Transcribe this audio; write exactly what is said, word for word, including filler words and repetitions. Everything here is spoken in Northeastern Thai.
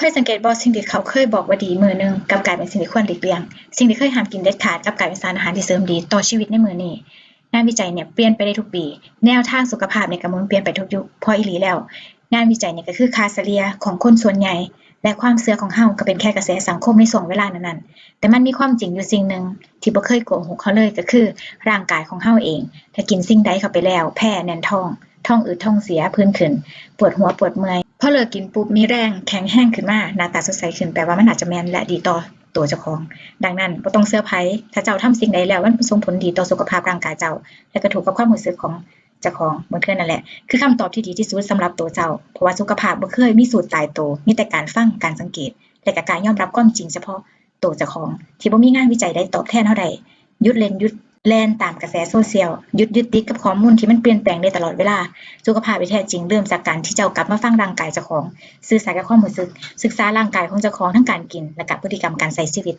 เคยสังเกตบ่ สิ่งที่เขาเคยบอกว่าดีมื้อหนึ่งกลับกลายเป็นสิ่งที่ควรหลีกเลี่ยง สิ่งที่เคยห้ามกินเด็ดขาดกลับกลายเป็นสารอาหารที่เสริมดีต่อชีวิตในมื้อนี้ งานวิจัยเนี่ยเปลี่ยนไปได้ทุกปี แนวทางสุขภาพเนี่ยก็หมุนเปลี่ยนไปทุกยุค เพราะอีหลีแล้ว งานวิจัยเนี่ยก็คือค่าเฉลี่ยของคนส่วนใหญ่ และความเชื่อของเฮาก็เป็นแค่กระแสสังคมในช่วงเวลานั้นๆ แต่มันมีความจริงอยู่สิ่งหนึ่งที่บ่เคยโกหกเฮาเลย ก็คือร่างกายของเฮาเอง ถ้ากินสิ่งใดเข้าไปแล้ว แพ้แน่นท้อง ท้องอืดท้องเสีย ผื่นขึ้น ปวดหัวปวดเมื่อย พอเลิกกินปุ๊บมีแรงแข็งแรงขึ้นมา หน้าตาสดใสขึ้น แปลว่ามันน่าจะแม่นและดีต่อตัวเจ้าของ ดังนั้นบ่ต้องเชื่อไผ ถ้าเจ้าทำสิ่งใดแล้วมันส่งผลดีต่อสุขภาพร่างกายเจ้า และก็ถูกกับความรู้สึกของเจ้าของ มื้อคืนนั่นแหละคือคำตอบที่ดีที่สุดสำหรับตัวเจ้า เพราะว่าสุขภาพบ่เคยมีสูตรตายตัว มีแต่การฟัง การสังเกต และก็การยอมรับความจริงเฉพาะตัวเจ้าของ ที่บ่มีงานวิจัยใดตอบแทนเฮาได้ หยุดเล่น หยุดแล่นตามกระแสโซเชียล หยุดยึดติดกับข้อมูลที่มันเปลี่ยนแปลงได้ตลอดเวลา สุขภาพที่แท้จริงเริ่มจากการที่เจ้ากลับมาฟังร่างกายเจ้าของ ซื่อสัตย์กับความรู้สึก ศึกษาร่างกายของเจ้าของทั้งการกิน และก็พฤติกรรมการใช้ชีวิต